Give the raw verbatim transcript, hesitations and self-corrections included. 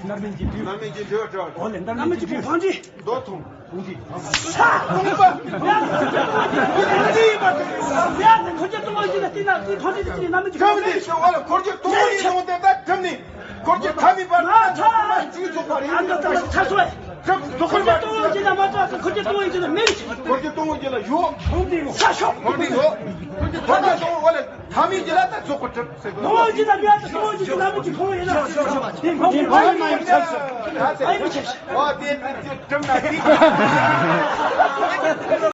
རྣམ་སྨིན་གྱི་འདུལ། རྣམ་སྨིན་གྱི་འདུལ་བ་བྲལ་བ། འོ་ལེ་རྣམ་སྨིན་གྱི་འདུལ། རྣམ་སྨིན་གྱི་འདུལ་བ་བྲལ་བ། མདོ་མཐོང་། ཡ། འཁོར་གྱི་སྟོང་པ་ཡིན་ན་དེ་ན་དེ་མཐོང་གྲོལ་དེ་ཅི་ནི་རྣམ་སྨིན་གྱི་འདུལ་བ་མེད། འཁོར་གྱི་སྟོང་པ་ཡིན་ནོ་དེ་ད་གྲུབ་ནི། འཁོར་གྱི་ཐ་མི་བར་ན་ཚོགས་པ་གཅིག་ཚོགས་པ་རེད། ཨ་ད་ད་ཚར་སོང་། འཁོར་གྱི་སྟོང་པ་ཡིན་ན་མ་གྲགས་ཀྱི་འཁོར་གྱི་སྟོང་པ་ཡིན་ན་མེད། འཁོར་གྱི་སྟོང་པ་ཡིན་ན་ཡོད། ཚར་སོང་། འཁོར་གྱི་ཡོད། འཁོར་གྱི་ཐ་མི་སྟོང་པ་ལས། ཐ་མི་གྱི་ལ་ད་རྫོགས་པ་གྲུབ་ཟེར་དགོས། ཐོང་ཅི་ད་བྱ་ད་ཐོང་ཅི་ད་ལམ་གྱི་ཐོང་ཡིན་ན། དེ་མ་གོ་བ་མ་ཡིན་ཚར་སོང་། ཨ་ཡིན་ཆེ། ཨོ་དེ་དེ་དེ་གྲུབ་ན་དེ།